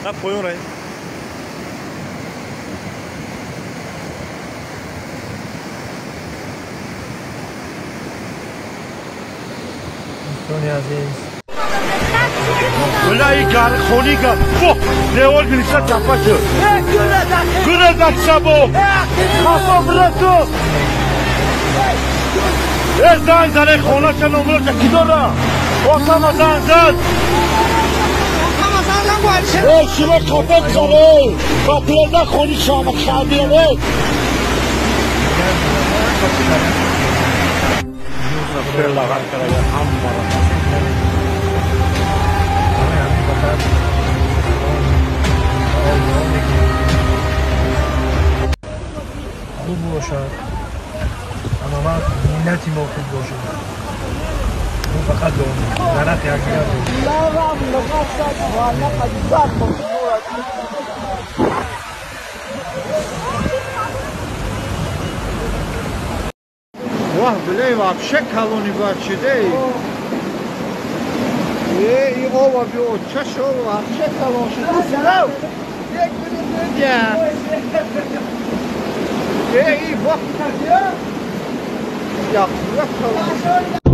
На поён раем. Дӯстони азиз, Бля, и гар хоника. Во, девор гириша чапа шуд. Гура дакшабо. Хафа брату. Э, занг зане хонаша номроша ки дора? Осама занг зад. Э, шумо капак зане. Ба пирда хони шама шабире. Лагар карага ҳаммаро. Барои ҳамин фақат дуо мекунем, хуб бошад, ҳама вақт миллати мо хуб бошад. Мо фақат дуо мекунем, дар ҳаққи якдигар бошем. Вах, бля, вообще колони бачиде. Э, и ова би отчаш, ова вообще колон шуд. Сарав! Як минут. Э, и вах, я, я колон.